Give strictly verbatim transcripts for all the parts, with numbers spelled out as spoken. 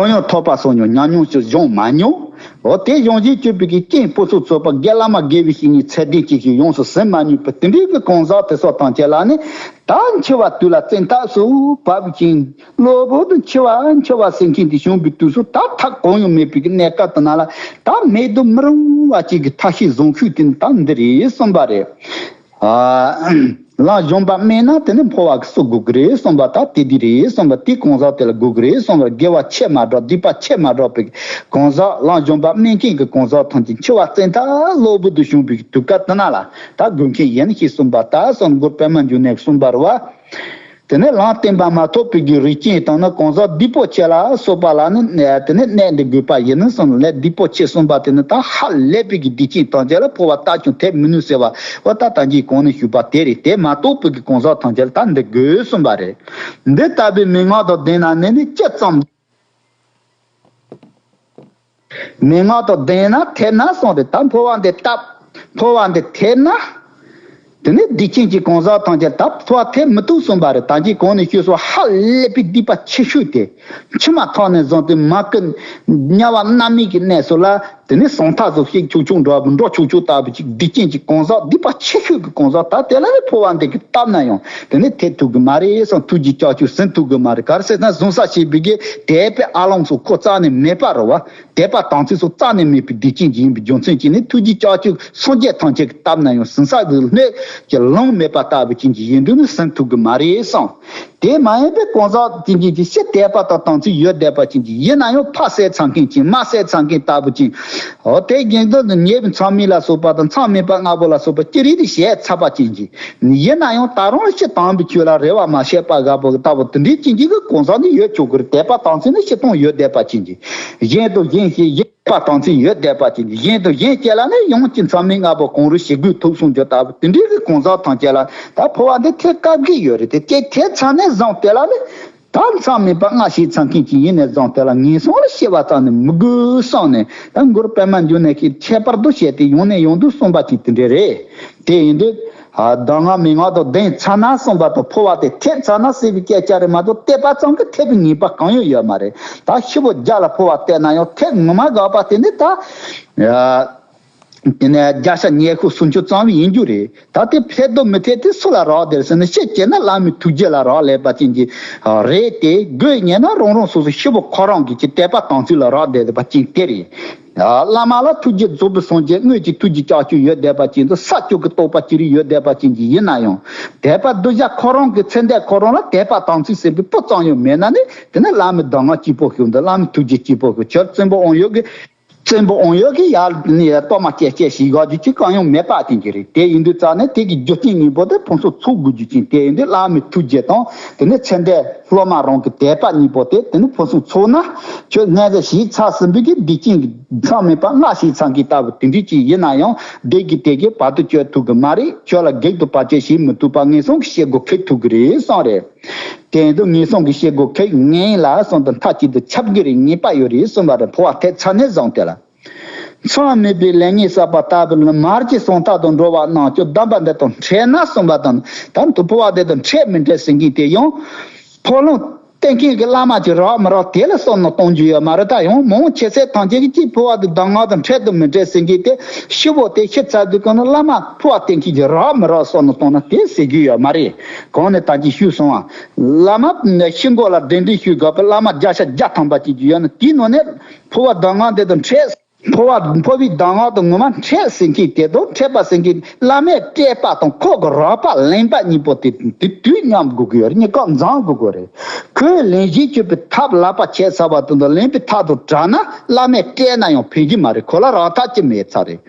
ཡང་ཐོབ་པ་སོགས་མྱོང་ཉམས་མྱོང་ཞིག་སྦྱོང་མ་མྱོང་། འོ་དེ་སྦྱོང་བྱེད་སྤྱོད་པའི་གི་རྐྱེན་སྤོ་སོགས་ཚོགས་པ་དགེ་བླ་མ་དགེ་བའི་བཤེས་གཉེན་ཚད་ལྡན་ཅིག་ཞིག་ཡོངས་སུ་ཟིན་མ་མྱོང་པའི་དེ་འདྲའི་གི་གང་ཟག་དེ་ཚོ་ཐམས་ཅད་ལ་ནི། ད་འཆི་བ་དུས་ལ་བཙན་ཐབས་སུ་བབ་ཅིང་གློ་བུར་དུ་འཆི་བ་འཆི་བ་ཟེར་མཁན་དེ་བྱུང་བའི་དུས་སུ་ད་ཐབས་གང་ཡང་མེད་པའི་གི་གནས་སྐབས་དེ་ན་ལ། ད་མེད་དུ་མི་རུང་བ་ཅིག་གི་ཐབས་ཤེས་བཟང་ཤོས་དེ་ནི་ད་འདི་རེད་གསུངས་པ་རེད། ཨ། ལམ་གཞུང་པ་སྨྲས་ན་དེ་ནི་འཕོ་བ་གི་སུ་དགོས་ཀྱི་རེད་གསུངས་པ། ད་དེ་འདི་རེད་གསུངས་པ། དེ་གང་ཟག་དེ་ལ་དགོས་ཀྱི་རེད་གསུངས་པ། དགེ་བ་ཆེ་མ་འགྲོ་སྡིག་པ་ཆེ་མ་འགྲོ་པའི་གང་ཟག་ལམ་གཞུང་པ་སྨྲས་མཁན་གྱི་གང་ཟག་ཐམས་ཅད་འཆི་བ་བཙན་ཐབས་གློ་བུར་དུ་བྱུང་བའི་དུས་སྐབས་དེ་ན་ལ་ད་དགོས་མཁན་ཡིན་ཞེས་གསུངས་པ། ད་གསུངས་མགུར་པདྨ་འབྱུང་གནས་གསུངས་པ་རེད་བ། དེ་ནས་ལམ་བསྟན་པ་མ་ཐོབ་པའི་གི་རིགས་ཅན་དང་ནི་གང་ཟག་སྡིག་པོ་ཆེ་ལ་སོགས་པ་ལ་ནི་དེ་ནས་གནས་འདི་དགོས་པ་ཡིན་ནི་གསུངས། ལས་སྡིག་པོ་ཆེ་གསུངས་པ་དེ་ནི་ད་ཧ་ལས་པའི་གི་སྡིག་ཅན་ཐམས་ཅད་ལ་འཕོ་བ་རྟག་ཀྱང་ཐེབས་མི་ནུས་ཟེར་བ། འོ་ད་ད་གིན་གོང་ནས་ཞུས་པ་དེ་རེད། དེ་མ་གཏོགས་པའི་གི་གང་ཟག་ཐམས་ཅད་ལ་ད་འདི་དགོས་གསུངས་པ་རེད། འདི་ལྟ་བུའི་མན་ངག་དང་ལྡན་ན་ནི་ནི་ཅི་ཙམ། མན་ངག་དང་ལྡན་ན་ཐེབས་ན་གསུངས་ཏེ། ད་འཕོ་བ་འདི་བཏབ། འཕོ་བ་འདི་ཐེབས་ན། དེ་ནས་སྡིག་ཅན་གྱི་གང་ཟག་ཐམས་ཅད་ད་འཕོ་བ་ཐེབས་མི་ཐུབ་གསུངས་པ་རེད། ད་གིན་གོང་ནས་ཞུས་སོ། ཧ་ལས་པའི་སྡིག་པ་ཆེ་ཤོས་དེ། ཕྱི་མ་ཐོག་ནས་བཟུང་སྟེ་མ་ཀི་དམྱལ་བ་མནར་མེད་ཀྱི་གནས་སུ་ལ་དེ་ནས་ཟང་ཐལ་སོགས་ཤིག་ཆོག་ཆོག་འགྲོ་འགྲོ་ཆོག་ཆོག་ལྟ་བུ་ཅིག་སྡིག་ཅན་གྱི་གང་ཟག་སྡིག་པ་ཆེ་ཤོས་ཀྱི་གང་ཟག་ད་དེ་ལ་ནི་འཕོ་བ་འདི་གི་བཏབ་ན་ཡང་དེ་ནས་ཐེབས་ཐུབ་གི་མ་རེད་གསུངས། ཐུགས་རྗེ་ལྕགས་ཀྱུས་ཟིན་ཐུབ་གི་མ་རེད། ག་རེ་ཟེར་ན་བཟང་ས་བྱེད་པའི་གི་དད་པའི་ཨ་ལོང་སོགས་ཁོ་རྩ་ནས་མེད་པ་རེད་བ། དད་པ་དམ་ཚིག་སོགས་རྩ་ནས་མེད་པའི་སྡིག་ཅན་ཅིག་ཡིན་པའི་རྒྱུ་མཚན་གྱིས་ནི་ཐུགས་རྗེ་ལྕགས་ཀྱུས་སངས་རྒྱས་ཐམས་ཅད་ཀྱིས་བཏབ་ན་ཡང་ཟིན་ས་གི་སྣོད་ཀྱི་ལོང་མེད་པ་ལྟ་བུ་ཅན་གྱི་ཡིན་དུས་ནི་ཟིན་ཐུབ་གི་མ་རེད་གསུངས། དེ་མ་ཡིན་པའི་གང་ཟག་ཅན་གྱི་ཕྱི་དད་པ་དང་དམ་ཚིག་ཡོད་བསྡད་པ་ཅན་གྱི་ཡིན་ན་ཡང་ཕ་བསད་ཚར་མཁན་ཅན་མ་བསད་ཚར་མཁན་ལྟ་བུ་ཅན། འོ་དེ་དགེ་འདུན་དུ་ཉེ་བའི་མཚམས་མེད་ལ་སོགས་པ་དང་མཚམས་མེད་པ་ལྔ་པོ་ལ་སོགས་པ་ཅི་རིགས་དེ་བྱས་ཚར་བ་ཅན་གྱི་ཡིན་ན་ཡང་ད་རུང་ཕྱི་དམ་པའི་ཆོས་ལ་རེ་བ་མ་བྱས་པ་དགའ་པོ་ལྟ་བུ་དེ་འདྲའི་ཅན་གྱི་གི་གང་ཟག་ནི་ཡོད་ཆོག་གི་རེད། དད་པ་དམ་ཚིག་ནི་ཕྱི་གཏོང་ཡོད་བསྡད་པ་ཅན་གྱི་གཞན་དང་གཞན་ཞེས་གཞན། པ་དམ་ཚིག་ཡོད་བསྡད་པ་ཅན་གྱི་གཞན་དང་གཞན་བཅས་ལ་ནི་ཡང་ཅིག་མཚམས་མེད་ལྔ་པོ་གང་རུང་ཞི་རྒོལ་ཐུབ་གསུངས་རྒྱུ་ལྟ་བུ་དེ་འདྲའི་གི་གང་ཟག་ཐམས་ཅད་ལ་ད་འཕོ་བ་འདི་ཐེབས་དཀའ་གི་ཡོད་རེད་དེ། དེ་ཐེབས་ཚར་ནས་བཟུང་དེ་ལ་ནི་ད་མཚམས་མེད་པ་ལྔ་བྱས་ཚར་མཁན་ཅིག་ཡིན་ནས་བཟུང་དེ་ལ་ངན་སོང་ལ་སྐྱེ་བ་ཙམ་ནི་མི་དགོས་བསམ་ནས། ད་མགུར་པདྨ་འབྱུང་གནས་ཀྱིས་ཁྱད་པར་དུ་བྱས་ཏེ་ཡང་ནས་ཡང་དུ་གསུངས་པ་ཅིག་དེ་འདྲ་རེད། དེ་ཡིན་དུས། གདམས་ངག་མན་ངག་དང་ལྡན་ཚར་ན་གསུངས་པ་དང་འཕོ་བ་དེ་ཐེབས་ཚར་ན་ཟེར་བའི་སྐད་ཆ་རེད་མ་གཏོགས་བལྟས་པ་ཙམ་གྱིས་ཐེབས་པའི་ངེས་པ་གང་ཡང་ཡོད་མ་རེད། ད་ཤི་བོ་བརྒྱ་ལ་འཕོ་བ་བལྟས་ན་ཡང་ཐེབས་ངོ་མ་དགག་པ་དེ་ནི་ད། དེ་ནས་བརྒྱ་ཆ་ཉི་ཤུ་སུམ་ཅུ་ཙམ་ཡིན་རྒྱུ་རེད། ད་དེ་ཐེབས་དང་མི་ཐེབས་དེ་སུ་ལ་རག་བསྡད་ཟེར་ན། ཕྱི་བྱས་ན་བླ་མའི་ཐུགས་རྗེ་ལ་རག་ལས་པ་ཅན་གྱི་རེད་དེ། དགོས་ཉེ་ན་རང་རང་སོ་སོ་ཤི་བོ་ཁོ་རང་གི་ཀྱི་དད་པ་དམ་ཚིག་ལ་རག་བསྡད་པ་ཅན་དེ་རེད། བླ་མ་ལ་ཐུགས་རྗེ་རྫོགས་པའི་སངས་རྒྱས་དངོས་ཀྱི་ཐུགས་རྗེ་ལྕགས་ཀྱུ་ཡོད་བསྡད་པ་ཅན་དུ་ས་བཅུ་གི་རྟོགས་པ་ཅི་རིགས་ཡོད་བསྡད་པ་ཅན་གྱི་ཡིན་ན་ཡང་། དད་པ་གདུལ་བྱ་ཁོ་རང་གི་ཚེ་འདས་ཁོ་རང་ལ་དད་པ་དམ་ཚིག་ཟེར་བའི་སྤུ་ཙམ་ཡང་མེད་ན་ནི་དེ་ནི་བླ་མའི་གདམས་ངག་གཅིག་པོ་ཤོད་འདི། བླ་མའི་ཐུགས་རྗེ་གཅིག་པོ་ཤོད། ཁྱོད་བཙན་པོ་དབང་ཡོད་ཀྱི། བཙན་པོ་དབང་ཡོད་ཀྱི་ཡར་ནི་གཏོར་མ་སྐྱེལ་སྐྱེལ་ཞིག་དགོས་རྒྱུ་ཅིག་གང་ཡང་མེད་པ་དེ་གྱི་རེད། དེ་ཡིན་དུས་ཙང་ནས་དེ་གི་རྒྱུ་རྐྱེན་གཉིས་པོ་དེ་ཕུན་སུམ་ཚོགས་དགོས་རྒྱུ་ཅན་དེ་ཡིན་དུས་བླ་མའི་ཐུགས་རྗེ་དང་དེ་ནི་ཚེ་འདས་སློབ་མ་རང་གི་དད་པ་གཉིས་པོ་དེ་དེ་ནི་ཕུན་སུམ་ཚོགས་ན། ཁྱོད་སྔ་ས་ཞིག་ཚར་ཟིན་པའི་གི་སྡིག་ཅན་གྱི་མཚམས་མེད་པ་ལྔ་ཞིག་ཚང་གི་ལྟ་བུ་དེ་འདྲ་ཅིག་ཡིན་ན་ཡང་བདེ་གི་དེ་གི་བར་དུ་གཅོད་ཐུབ་གི་མ་རེད། ཁྱོད་ལ་བགེགས་དང་བར་ཆད་བྱེད་མི་ཐུབ་པ་ངན་སོང་གི་ཤེལ་སྒོ་ཁེགས་ཐུབ་གི་རེད་གསུངས་རེད། དེ་ཡིན་དུས་ངན་སོང་གི་ཤེལ་སྒོ་ཁེགས་ངན་ལ་གསུངས་དུས་མཐའ་གཅིག་ཏུ་ཁྱབ་གི་རེད། ངེས་པ་ཡོད་རེད་གསུངས་པ་རེད། འཕོ་བ་ཐེབས་ཚར་ནས་བཟུང་དེ་ལ། མཚམས་མེད་པའི་ལས་ངན་བསགས་པ་ལྟ་བུ་ལ་མར་གྱི་ཟང་ཐལ་དུ་འགྲོ་བ་རྣམས་ཀྱང་གདམས་པ་འདི་དང་འཕྲད་ན་གསུངས་པ་དང་། ད་དུ་འཕོ་བ་འདི་དང་འཕྲད་མི་འཕྲད་ཟེར་མཁན་དེ་ཡང་། འཕོ་ལུང་བསྟན་མཁན་གྱི་བླ་མ་ཅིག་རག་མི་རག་དེ་ལ་བསམ་བློ་གཏོང་རྒྱུ་ཡོད་མ་རེད། ད་ཡང་མང་ཆེ་ཚད་ཐམས་ཅད་ཀྱིས་ཅིག་འཕོ་བ་འདི་གདམས་ངག་དང་འཕྲད་དང་མི་འཕྲད་ཟེར་མཁན་དེ། ཤི་བོ་དེ་ཤི་ཚར་དུས་གང་ན་བླ་མ་འཕོ་བ་བསྟན་མཁན་ཅིག་རག་མི་རག་བསམ་བློ་གཏོང་ན་དེ་ཟེར་རྒྱུ་ཡོད་མ་རེད། གོང་ནས་ད་ཅིག་ཞུས་སོང་ཨ། བླ་མ་ཤི་མགོ་ལ་གདན་འདྲེན་ཞུས་དགོས་པའི་བླ་མ་བརྒྱ་ཆ་བརྒྱ་ཐམ་པ་ཅིག་ཡོད་ན་དེའི་ནང་ནས་འཕོ་བ་གདམས་ངག་འདི་དང་འཕྲད། འཕོ་བ་འཕོ་བའི་གདམས་ངག་དང་ངོ་མ་འཕྲད་ཟེར་མཁན་དེ་དང་འཕྲད་པ་ཟེར་མཁན་བླ་མས་སྤྲད་པ་དང་ཁོ་གི་རགས་པ་ལེན་པ་གཉིས་པོ་དེ་དེ་དུས་མཉམ་དགོས་ཀྱི་ཡོད་རེད། གཉིས་ཀ་འཛོམས་དགོས་ཀྱི་རེད། ཁོས་ལེན་བྱེད་སྤྱོད་པའི་ཐབས་ལག་པ་བྱས་ཚར་བ་དེ་དང་ལེན་པའི་ཐབས་དང་བྲལ་ན་བླ་མས་སྤྲད་ན་ཡང་ཕན་གྱི་མ་རེད། ཁོ་ལ་རག་ཐབས་ཅིག་མེད་ཚར་རེད།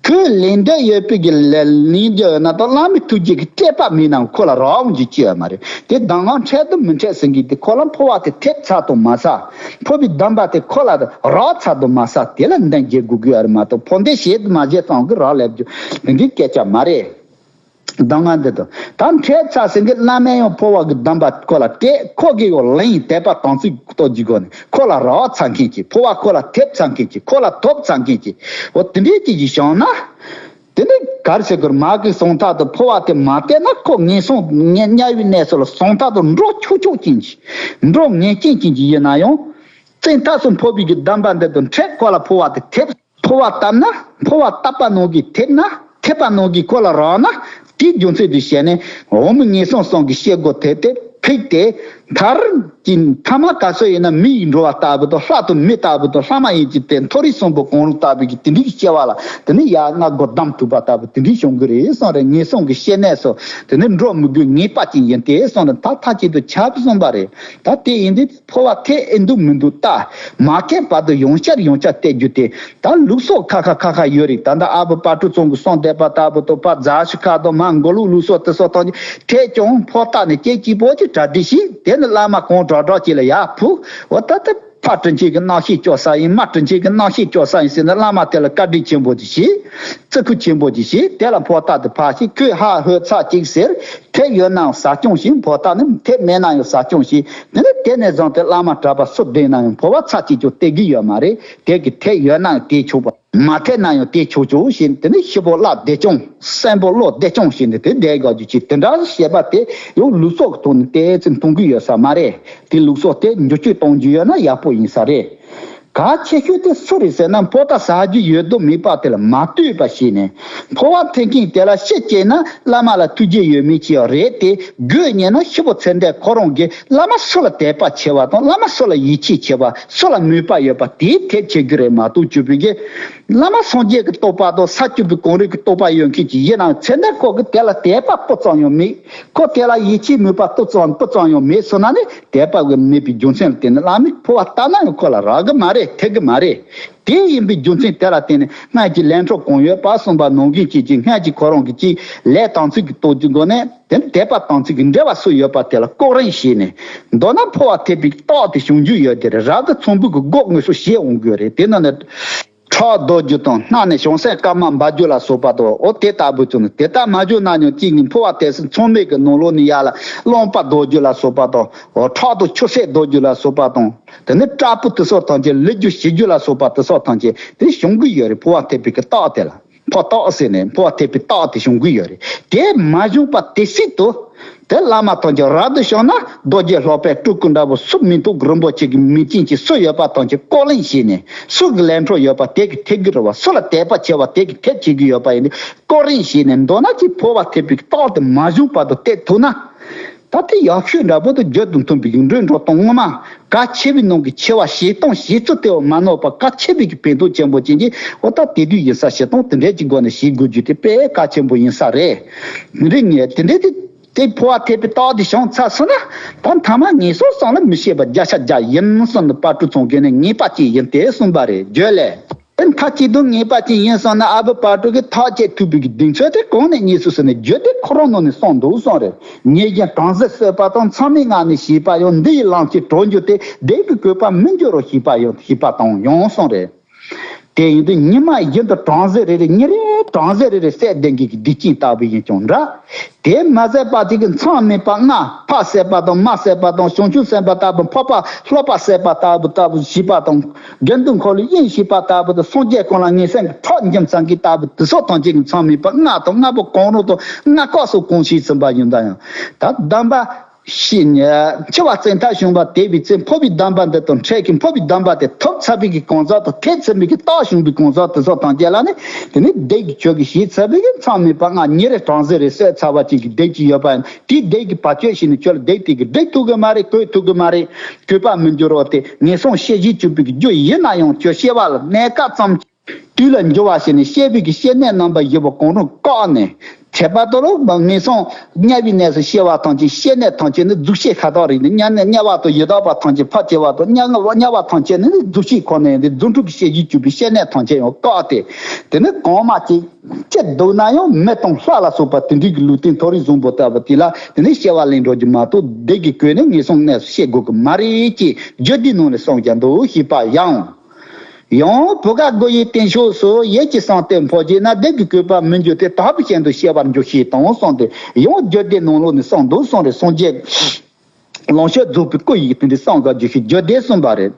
ཁོས་ལེན་འདོད་ཡོད་པའི་གི་ལེན་རྒྱུ་ཡོད་ན་དང་བླ་མའི་ཐུགས་རྗེ་གི་སྤྲད་པ་མེད་ན་ཁོ་ལ་རག་འོང་རྒྱུ་ཅི་ཡོད་མ་རེད། དེ་གདམས་ངག་འཕྲད་དང་མི་འཕྲད་ཟེར་མཁན་དེ་ཁོ་ལ་འཕོ་བ་དེ་ཐེབས་ཚར་དང་མ་ཚར། འཕོ་བའི་གདམས་པ་དེ་ཁོ་ལ་རག་ཚར་དང་མ་ཚར་དེ་ལ་འདོན་བྱེད་དགོས་ཀྱི་ཡོད་རེད་མ་གཏོགས་འཕོ་འདོན་བྱེད་དང་མ་བྱེད་ཙམ་གྱིས་རག་ལས་རྒྱུ་དེ་འདྲའི་སྐད་ཆ་མ་རེད། གདམས་ངག་འདི་དང་ད་འཕྲད་ཚར་ཟེར་མཁན་བླ་མས་ཡང་འཕོ་བ་གི་གདམས་པ་ཁོ་ལ་སྤྲད། ཁོ་གིས་ཡང་ལེན། དད་པ་དམ་ཚིག་སྟོབས་ཀྱི་སྒོ་ནས་ཁོ་ལ་རག་ཚར་མཁན་གྱི་འཕོ་བ་ཁོ་ལ་ཐེབས་ཚར་མཁན་གྱི་ཁོ་ལ་ཐོབ་ཚར་མཁན་གྱི་འོ་དེ་འདྲའི་ཅིག་གི་བྱུང་ན། དེ་ནི་ག་རེ་ཟེར་དགོས་རེད། མར་གྱི་ཟང་ཐལ་དུ་འཕོ་བ་དེ་མ་བལྟས་ན་ཁོ་ངན་སོང་དམྱལ་བའི་གནས་སུ་ལ་ཟང་ཐལ་དུ་འགྲོ་ཆོག་ཆོག་ཅན་གྱི་འགྲོ་ངེས་ཅན་ཅན་གྱི་ཡིན་ན་ཡང་ བཙན་ཐབས་སུ་འཕོ་བའི་གི་གདམས་པ་འདི་དང་འཕྲད་ཁོ་ལ་འཕོ་བ་དེ་ཐེབས། འཕོ་བ་བཏབ་ན། འཕོ་བ་བཏབ་པ་ནང་གི་ཐེབས་ན། ཐེབས་པ་ནང་གི་ཁོ་ལ་རག་ན། དེའི་རྒྱུ་མཚན་དེ་བཤད་ནས་འོག་མིན་ངན་སོང་གསུམ་གྱི་སྐྱེ་སྒོ་དེ་དེ་ཕིག་སྟེ། མཐར་གྱི་མཐའ་མ་ག་ཚོད་ཡིན་ན་མི་ཡི་འགྲོ་བ་ལྟ་བུ་དང་། ལྷ་དང་མི་ལྟ་བུ་དང་། ལྷ་མ་ཡིན་གྱི་དེ་མཐོ་རིས་གསུམ་པོ་གང་རུང་ལྟ་བུ་གི་དེ་འདྲའི་སྐྱེ་བ་ལ། དེ་ནི་ཡ་ང་སྒོ་བསྡམས་ཐུབ་པ་ལྟ་བུ་དེ་འདྲའི་བྱུང་གི་རེད་གསུངས་རེད། ངན་སོང་གི་སྐྱེ་གནས་སུ་དེ་ནི་འགྲོ་མི་དགོས་ངེས་པ་ཅིག་ཡིན་ཏེ་གསུངས་ནས། ད་མཐའ་གཅིག་ཏུ་ཁྱབ་གསུངས་པ་རེད། ད་དེ་ཡིན་དུས་འཕོ་བ་ཐེབས་ཨེ་འདུག་མི་འདུག་ལྟ། མ་ཐེབས་བར་དུ་ཡང་བསྐྱར་ཡང་བསྐྱར་བལྟས་རྒྱུ་དེ། ད་ལུགས་སྲོལ་ཁ་ཁ་ཁ་ཁ་ཡོད་རེད། ད་ལྟ་ཨ་བུ་དཔལ་སྤྲུལ་ཚང་གི་གསུང་བསྡད་པ་ལྟ་བུ་དང་། ཕར་རྫ་ཆུ་ཁ་དང་མར་མགོ་ལུག་ལུགས་སྲོལ་དེ་ཚོ་ཐམས་ཅད་ཐེབས་ཀྱང་འཕོ་བཏབ་ནས་སྐད་ཅིག་པོ་ཅིག་གྲ་སྒྲིག་བྱས། དེ་ནི་བླ་མ་གང་དྲག་དྲག་ཅིག་ལ་ཡར་ཕུལ། འོ་ད་ལྟ་ཕ་དྲིན་ཆེན་གྱི་རྣམ་ཤེས་སྐྱོ་ས་ཡིན། མ་དྲིན་ཆེན་གྱི་རྣམ་ཤེས་སྐྱོ་ས་ཡིན་ཟེར་ནས་བླ་མ་དེ་ལ་བཀའ་དྲིན་ཆེན་པོ་ཅིག་བྱས། བརྩི་བཀུར་ཆེན་པོ་ཅིག་བྱས། དེ་ལ་འཕོ་བཏབ་སྟེ་ཕར་བྱས། ཁོས་ཧ་ཧོ་ཚར་གཅིག་ཟེར། ཐེབས་ཡོད་ན་ཡང་ཟབ་སྦྱོང་བྱས། འཕོ་བཏབ་ནས་ཐེབས་མེད་ན་ཡང་ཟབ་སྦྱོང་བྱས། དེ་ནས་དེ་ནས་བཟུང་སྟེ་བླ་མ་གྲྭ་པ་སུ་བསྡད་ན་ཡང་འཕོ་བ་ཚར་གཅིག་ཀྱང་སྟེར་གི་ཡོད་མ་རེད། དེ་གི་ཐེབས་ཡོད་ན་ཡང་དེ་ཆོག་པ། མ་ཐེབས་ན་ཡང་དེ་ཆོག་ཆོག་བྱས། དེ་ནས་ཤི་བོ་བླ་བདེ་སྐྱོང་། སེམས་པོ་བློ་བདེ་སྐྱོང་བྱས་ནས་དེ་བསྡད་དགོས་རྒྱུ་ཅིག་དེ་འདྲ་བྱས་པ་དེ་ཡང་ལུགས་སྲོལ་གྱི་ཐོག་ནས་དེ་ཚོ་མཐོང་གི་ཡོད་ས་མ་རེད། དེ་ལུགས་སྲོལ་དེ་འགྱུར་བཅོས་གཏོང་རྒྱུ་ཡོད་ན་ཡག་པོ་ཡིན་ས་རེད། གལ་ཆེ་ཤོས་དེ་སུ་རེད་ཟེར་ན། འཕོ་བཏབ་ཟ་རྒྱུ་ཡོད་དོ་མེད་པ་དེ་ལ་མ་ལྟོས་པ་བྱས་ནས། འཕོ་བ་འཐེབས་མཁན་དེ་ལ་ཤི་སྐྱེས་ན་བླ་མ་ལ་ཐུགས་རྗེ་ཡོད་མེད་ཅིག་རེད་དེ། དགོས་ཉེ་ན་ཤི་བོ་ཚེ་འདས་ཁོ་རང་གིས་བླ་མ་སུ་ལ་དད་པ་ཆེ་བ་དང་། བླ་མ་སུ་ལ་ཡིད་ཆེས་ཆེ་བ། སུ་ལ་མོས་པ་ཡོད་པ་དེའི་ཐེབས་བྱེད་རྒྱུ་རེད་མ་གཏོགས། བཅུ་པའི་གི་བླ་མ་སངས་རྒྱས་ཀྱི་རྟོགས་པ་དང་། ས་བཅུ་པའི་གངས་རི་གི་རྟོགས་པ་ཡོད་མཁན་ཅིག་ཡིན་ནའང་། ཚེ་འདས་ཁོ་གིས་དེ་ལ་དད་པ་སྤུ་ཙམ་ཡང་མེད། ཁོ་དེ་ལ་ཡིད་ཆེས་མོས་པ་སྤུ་ཙམ་སྤུ་ཙམ་ཡང་མེད་སོང་ན་ནི། དད་པ་གི་མེད་པའི་རྒྱུ་མཚན་ལ་བརྟེན་ནས་བླ་མས་འཕོ་བ་བཏབ་ན་ཡང་ཁོ་ལ་རག་གི་མ་རེད། ཐེབས་གི་མ་རེད། དེ་ཡིན་པའི་རྒྱུ་མཚན་དེ་ལ་བརྟེན་ནས། སྔར་གྱི་ལས་འཕྲོ་གང་ཡོད་པ་གསུངས་པ་ནང་བཞིན་བྱས་ཀྱི། སྔར་གྱི་ཁོ་རང་གི་ཅིག་ལས་དམ་ཚིག་གི་སྟོབས་ཀྱི་སྒོ་ནས། དེ་ནི་དད་པ་དམ་ཚིག་གི་འབྲེལ་བ་སུ་ཡོད་པ་དེ་ལ་ལྐོག་རིན་བྱས་ནས། མདོར་ན་འཕོ་བ་ཐེབས་པའི་རྟགས་དེ་བྱུང་རྒྱུ་ཡོད་དེ་རེད། རང་གི་ཚངས་བུག་གི་སྒོ་དངོས་སུ་ཕྱེ་འོང་དགོས་རེད། དེ་ནང་ནས། ཁྲག་ལྡོག་རྒྱུ་དང་། སྣ་ནས་བྱང་སེམས་དཀར་དམར་འབར་རྒྱུ་ལ་སོགས་པ་དང་། འོ་དེ་ལྟ་བུ་བྱུང་ནས། དེ་ལྟར་མ་བྱུང་ན་ཡང་གཅིག་ནི་འཕོ་བ་ཐེབས་ས་ཚང་མའི་གི་ནང་ལོགས་ནས་ཡར་ལ་རླངས་པ་ལྡོག་རྒྱུ་ལ་སོགས་པ་དང་། འོ་ཁྲག་དང་ཆུ་སེར་ལྡོག་རྒྱུ་ལ་སོགས་པ་དང་། དེ་ནས་སྐྲ་སྤུ་དེ་སོགས་ཐམས་ཅད་ལུད་རྒྱུ་ཞིག་རྒྱུ་ལ་སོགས་པ་དེ་སོགས་ཐམས་ཅད་དེ་བྱུང་གི་ཡོད་རེད། འཕོ་བ་ཐེབས་པའི་གི་རྟགས་དེ་ལ། འཕོ་བ་རྟགས་ཟེར་ནས་འཕོ་བ་ཐེབས་པའི་རྟགས་དེ་བྱུང་གི་ཡོད་རེད། དེ་མ་བྱུང་པ་དེ་སྲིད་དུ། དེ་བླ་མ་ཐམས་ཅད་རབ་ཏུ་བྱུང་ན། རྡོ་རྗེ་སློབ་དཔོན་སྤྲུལ་སྐུ་འདྲ་བོ་སུ་མིང་ཐོགས་ཀྱི་རིན་པོ་ཆེ་གི་མིང་ཅན་ཅིག་སུ་ཡོད་པ་ཐམས་ཅད་ལྐོག་རིན་བྱས་ནས། སུ་གི་ལས་འཕྲོ་ཡོད་པ་དེ་གི་ཐེབས་ཀྱི་རེད་བ། སུ་ལ་དད་པ་ཆེ་བ་དེ་གི་ཐེབས་བྱེད་ཀྱི་ཡོད་པ་ཡིན་ཏེ། ལྐོག་རིན་བྱས་ནས། མདོར་ན་ཅིག་འཕོ་བ་ཐེབས་པའི་རྟགས་དེ་མ་བྱུང་བར་དུ་བལྟས་ཐུབ་ན། ད་དེ་ཡག་ཤོས་འདྲ་པོ་དང་རྒྱུ་དང་མཐུན་པའི་འགྲོས་འགྲོ་སྟངས་ངོ་མ། གལ་ཆེ་བའི་ནང་གི་ཆེ་བ། བྱེད་སྟངས་བྱེད་ཚུལ་དེ་བ་མ་ནོར་བ། གལ་ཆེ་བའི་གི་ཕན་ཐོགས་ཆེན་པོ་ཅན་གྱི། འོ་ད་དེ་དུས་ཡིན་ས་བྱེད་སྟངས་དེ་འདྲའི་གི་སྒོ་ནས་བྱེད་དགོས་རྒྱུ་དེ་དཔེ་གལ་ཆེན་པོ་ཡིན་ས་རེད། རིག་ངེས་དེ་འདྲའི་དེ། དེ་འཕོ་བ་ཐེབས་པའི་རྟགས་དེ་བྱུང་ཚར་སོང་ན། ད་མཐའ་མ་ངན་སོང་གསུམ་ལ་མི་སྐྱེ་བ་བརྒྱ་ཆ་བརྒྱ་ཡིན་གསུངས་ནས་དཔལ་སྤྲུལ་ཚང་གིས་ནི་ངེས་པ་ཅིག་ཡིན་ཏེ་གསུངས་པ་རེད། བརྗོད་ལས། དེ་མཐའ་གཅིག་ཏུ་ངེས་པ་ཅིག་ཡིན་གསུངས་ན། ཨ་བུ་དཔལ་སྤྲུལ་གྱིས་ཐག་བཅད་ཐུབ་པའི་གི་གདེང་ཚོད་དེ་གང་ནས་རྙེད་སོང་ཟེར་ནས། རྒྱུ་དེ་ཁོ་རང་ནང་ནས་གསུངས་འདུག་གསུངས་རེད། ཉེ་བཞིན་བྲམ་ཟེ་གསོད་པ་དང་། མཚམས་མེད་ལྔ་ནས་བྱིས་པ་ཡང་། འདི་ཡི་ལམ་གྱིས་གྲོལ་འགྱུར་ཏེ། བདུད་ཀྱི་བཀོད་པ་མི་འགྱུར་རོ། ཞེས་པ་ཡང་ཞེས་པ་དང་ཡང་གསུངས་རེད། དེ་ཡིན་དུས་ཉི་མ་བཞིན་དུ་བྲམ་ཟེ་རེ་རེ། ཉིན་རེ་བྲམ་ཟེ་རེ་རེ་བསད་བསྡད་མཁན་གྱི་སྡིག་ཅན་ལྟ་བུ་ཡིན་ཀྱང་འདྲ། དེ་མ་ཟད་པ་དེ་གི་མཚམས་མེད་པ་ལྔ། ཕ་བསད་པ་དང་། མ་བསད་པ་དང་། བྱང་ཆུབ་སེམས་དཔའ་ལྟ་བུ། འཕགས་པ་སློབ་པ་བསད་པ་ལྟ་བུ་ལྟ་བུ་བྱིས་པ་དང་། དགེ་འདུན་འཁོར་ལོའི་དབྱེན་བྱེད་པ་ལྟ་བུ་དང་། སངས་རྒྱས་ཀུན་ལ་ངན་སེམས་ཀྱི་ཁྲག་འཇིབ་ཚར་མཁན་ལྟ་བུ་དེ་སོགས་ཐམས་ཅད་ཀྱི་མཚམས་མེད་པ་ལྔ་དང་། ལྔ་པོ་གང་རུང་དང་། ལྔ་སྐབས་སུ་གང་བྱས་ཟིན་པ་ཡིན་ན་ཡང་། ད་གདམས་པ། ཤི་ནས་འཆི་བ་བཙན་ཐབས་བྱུང་བ་དེ་བས་ཚེ་འཕོ་བའི་གདམས་པ་འདི་དང་འཕྲད་ཀྱི། འཕོ་བའི་གདམས་པ་དེ་ཐོབ་ཚར་བའི་གི་གང་ཟག་དང་། ཐེབས་ཚར་བའི་གི་རྟགས་བྱུང་བའི་གང་ཟག་དེ་ཚོ་དང་བཅས་ལ་ནི། དེ་ནི་བདུད་ཀྱིས་ཁྱོད་ཀྱིས་བྱས་ཚར་བའི་གི་མཚམས་མེད་པ་ལྔ། ཉིན་རེ་བྲམ་ཟེ་རེ་གསོད་ཚར་བ་ཅིག་གི་བདུད་ཅིག་ཡོད་པ་ཡིན། དེའི་བདུད་ཀྱིས་བར་གཅོད་བྱས་ནས་ཁྱོད་ལ་བདུད་དེ་གིས་བསྒྲིག་ཐུབ་གི་མ་རེད། བཀོལ་ཐུབ་གི་མ་རེད། བཀོད་པ་མི་འགྱུར་རོ། དེ་ངན་སོང་སྐྱེ་བཞི་བཅུ་པའི་གི་རྒྱུ་ཡིན་ན་ཡང་། ཁྱོད་སྐྱེ་བ་ལ་གནས་སྐབས་ཙམ། དུས་ལ་འགྱུར་བ་བྱས་ནས་སྐྱེ་བའི་གི་སྐྱེ་གནས་རྣམ་པ་བཞི་པོ་གང་རུང་བཀག་ནས། ཁྱད་པར་དུ་ལོ་ངན་སོང་དམྱལ་བའི་གནས་སུ་སྐྱེ་བ་ཐམས་ཅད་སྐྱེ་གནས་ཐམས་ཅད་ནི་རྫུ་འཕྲུལ་ཤ་སྟག་རེད། དམྱལ་གནས་དམྱལ་བ་དང་ཡི་དྭགས་པ་ཐམས་ཅད་ཕར་སྐྱེ་བ་དང་། དམྱལ་དམྱལ་བ་ཐམས་ཅད་ནི་རྫུ་འཕྲུལ་ཁོ་ནས་ཡིན་ཏེ། རྫུ་འཕྲུལ་གྱི་སྐྱེ་བཞི་བཅུ་པའི་སྐྱེ་གནས་ཐམས་ཅད་ཡང་བཀག་སྟེ། དེ་ནི་གང་མ་སྐྱེ་སྐྱེ་འདུག་ན་ཡང་མི་དང་ལྷ་ལ་སོགས་པ་དེ་འདྲའི་གི་ལུས་རྟེན་མཐོ་རིས་བཟང་པོ་ལྟ་བུ་དེ་ལ་དེ་ནི་སྐྱེ་བ་ལེན་འགྲོ་རྒྱུ་མ་གཏོགས། བདུད་ཀྱིས་བཀོལ་ནས་ངན་སོང་གནས་སུ་སྐྱེ་དགོས་ཀྱི་མ་རེད་ཅེས་རྒྱུད་སྡེའི་ནང་ནས་གསུངས་ཀྱང་འདུག་ཞེས་པ་ཡང་། ཡང་བུ་ག་དགུ་ཡི་རྟེན་མཆོག་སུ། ཡིད་ཀྱི་བསམ་གཏན་འཕོ་བྱེད་ན། བདུད་ཀྱི་བཀོད་པ་མི་འགྱུར་ཏེ། དག་པའི་རྐྱེན་དུ་སྐྱེ་བར་འགྱུར་ཞེས་དང་གསུངས་ཏེ། ཡང་རྒྱུད་སྡེའི་ནང་ལོགས་ནས་གསུངས་འདུག་གསུངས་རེད། སངས་རྒྱས་ ལོངས་སྤྱོད་རྫོགས་པའི་སྐུ་ཡིས་དེ་འདྲའི་སངས་རྒྱས་ཞེས་བརྗོད་དེ་གསུངས་པ་རེད།